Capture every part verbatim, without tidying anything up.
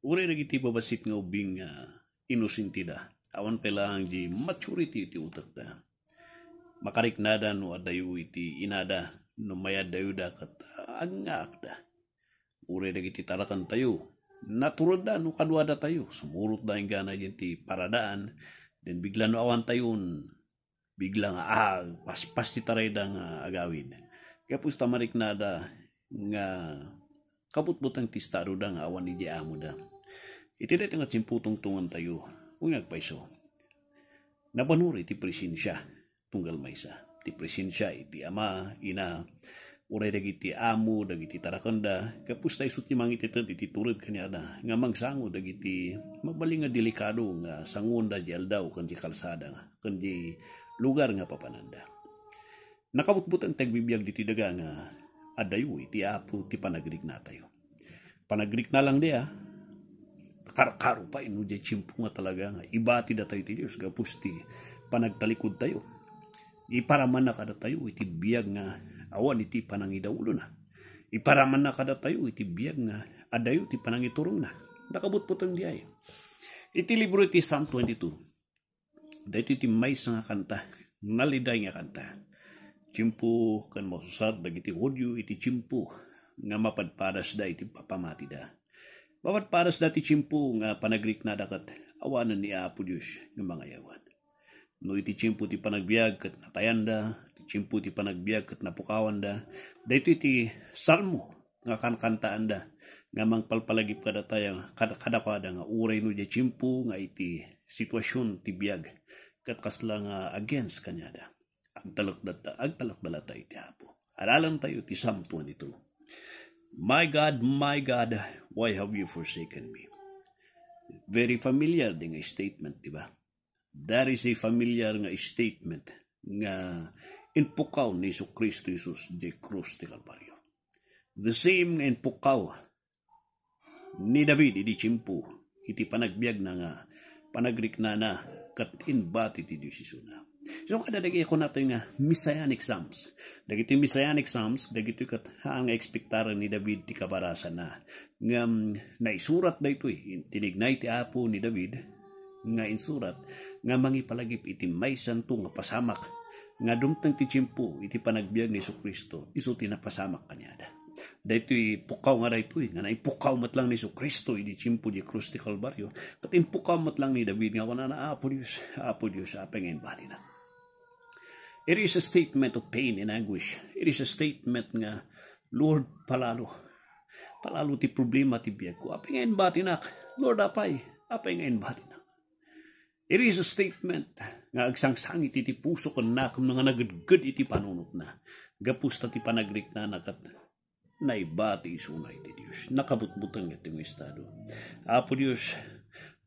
Uray dagiti babassit nga ubbing nga inosentida, awan pay laeng di maturity iti utekda. Makariknada no adayo iti inada, no mayaddayoda ket agngaakda. Uray dagiti tarakentayo, naturedda no kaduadatayo, sumurotda inggana iti paradaan, then bigla no awantayon, bigla nga agpaspas ti tarayda nga agawid. Gapu ta mariknada nga kabutbuteng ti estadoda nga awan idiay amoda. Iti daytoy nga tiempo tungtungentayo, wen nga agpayso, nabanur iti presensia tunggal maysa. Ti presensia iti ama, ina, uray dagiti amo, dagiti tarakenda, gapu ta isu ti mangiteted iti tured kaniada nga mangsango dagiti mabalin nga delikado nga sangoenda di aldaw ken di kalsada ken di lugar nga papananda. Nakabutbuteng ti agbibiag ditoy daga nga adayo iti Apo ti panagriknatayo. Panagrikna lang di, a. Karkaro pay no diay tiempo nga talaga nga ibati datayo ti Dios gapu ti panagtalikodtayo. Iparamanna kadatayo iti biag nga awan iti panangidaulona. Iparamanna kadatayo iti biag nga adayo ti panangiturongna. Nakabutbuteng diay. Iti libro iti Psalm twenty-two, daytoy ti maysa nga kanta, naliday nga kanta. Tiempo ken masusar dagiti Judio iti tiempo nga mapadpadasda iti papamatida. Mapadpadasda ti tiempo nga panagriknada ket awanen ni Apo Dios nga mangayawan. No iti tiempo ti panagbiag ket natayanda, iti tiempo ti panagbiag ket napukawanda, daytoy ti salmo nga kankantaanda nga mangpalpalagip kadatayo, kad-, kadakuada nga uray no diay tiempo nga iti situasion ti biag ket kasla nga against kaniada, agtalekda, agtalekda latta iti Apo. Adalentayo ti Psalm twenty-two. "My God, my God, why have you forsaken me?" Very familiar di nga statement, di ba? That is a familiar nga statement nga inpukaw ni Jesu-Cristo Jesus di krus ti Kalbario. The same nga inpukaw ni David idi tiempo iti panagbiagna nga panagriknana ket inbati ti Dios isuna. So, kada dagiti kunatoy nga Messianic Psalms. Dagiti Messianic Psalms, dagitoy ket haan nga ekspektaren ni David ti kabarasanna. Ngem naisurat daytoy, tinignay ti Apo ni David nga insurat nga mangipalagip iti maysanto nga pasamak nga dumteng ti tiempo iti panagbiag ni Jesu-Cristo, isu ti napasamak kaniada. Daytoy pukkaw nga daytoy, nga naipukkaw met lang ni Jesu-Cristo idi tiempo di krus ti Kalbario, ket impukkaw met lang ni David nga kunana, "Apo Dios, Apo Dios, apay nga imbatinak?" It is a statement of pain and anguish. It is a statement nga, "Lord, palalo. Palalo ti problema ti biagko. Apay nga imbatinak? Lord, apay? Apay nga imbatinak?" It is a statement nga agsangsangit iti puso ken nakem nga nagedged iti panunotna. Gapu ta ti panagriknana ket naibati isuna iti Dios. Nakabutbuteng iti nga estado. Apo Dios,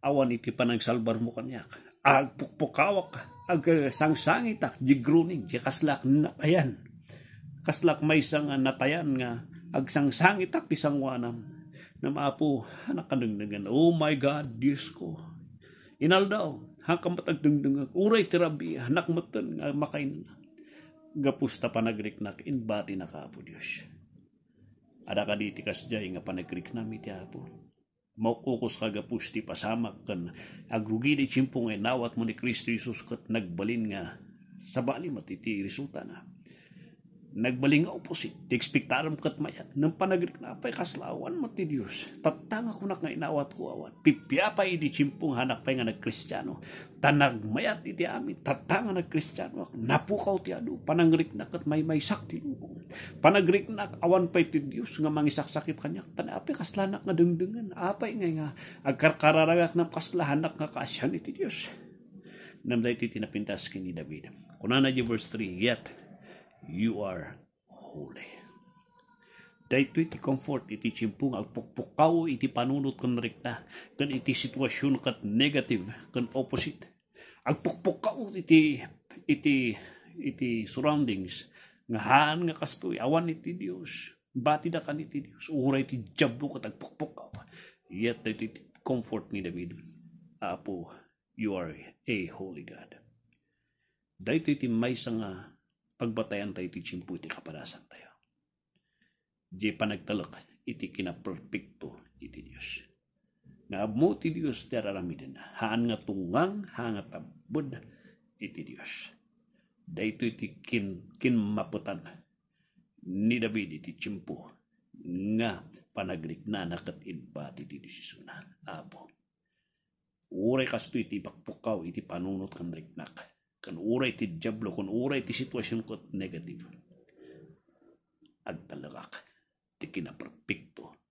awan iti panangsalbarmo kaniak. Agpukpukawak, agsangsangitak, di groaning, di kaslak natayan. Kaslak maysa nga natayan nga agsangsangitak ti sangoanam. Ngem Apo, hanak kadengdengen. Oh my God, Diosko. Inaldaw, haanka met agdengdengngeg. Uray ti rabii, hanak metten nga makainna. Gapu ta panagriknak, imbatinak, Apo Dios. Adda kadi ti kasdiay nga panagriknam iti Apo? Mauk-ukoska gapu ti pasamak ken agrugi ti tiempo nga inawatmo ni Cristo Jesus ket nagbalin nga sabali met iti resultana. Nagbalin nga opposite ti ekspektarem ket mayat. Ngem panagriknak, apay, kasla awan met ti Dios. Tatta nga kunak nga inawatko, awan. Pipia pay idi tiempo nga hanak pay nga nagkristiano. Ta nagmayat iti amin, tatta nga nagkristianoak, napukaw ti adu, panagriknak ket maymaysak ti lubong. Panagriknak, awan pay ti Dios nga mangisaksakit kaniak, ta apay kaslanak nga dengdengen, apay nga, nga agkarkararagak ngem kasla hanak nga kaasian iti Dios. Ngem daytoy ti napintas ken ni David. Kunana di verse three, "Yet you are holy." Daytoy ti comfort iti tiempo nga agpukpukkaw iti panunot ken rikna, ken iti situasion ket negative ken opposite. Agpukpukkaw iti, iti, iti surroundings nga haan nga kastoy, awan iti Dios. Batida kan iti Dios. Uray ti Diablo ket agpukpukkaw. Yet daytoy ti comfort ni David, "Apo, you are a holy God." Daytoy ti maysa nga pagbatayantayo iti tiempo iti kapadasantayo. Diay panagtalek iti kinaperpekto iti Dios. nga ammo ti Dios ti ar-aramidenna. Haan nga tungang, haan nga tabbed iti Dios. Daytoy ti kin-, kinmapetan ni David iti tiempo nga panagriknana ket imbati ti desisionna. Apo, uray kastoy ti ipakpukkaw iti panunot ken riknak, ken uray ti Diablo, ken uray ti situasionko negative, agtalekak ti kinaperpekto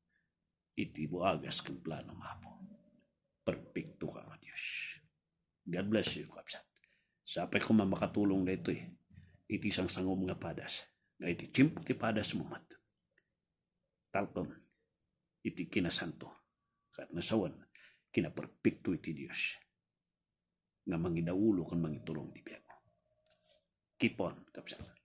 iti buagas ken plano, Apo. Perpektoka nga Dios. God bless you, kabsat. Sapay koma makatulong daytoy iti sangsangom nga padas, nga iti tiempo ti padasmo met, talkom iti kinasanto, ket nasawen, kinaperpekto iti Dios nga mangidaulo ken mangitulong iti biagmo. Keep on, kabsat.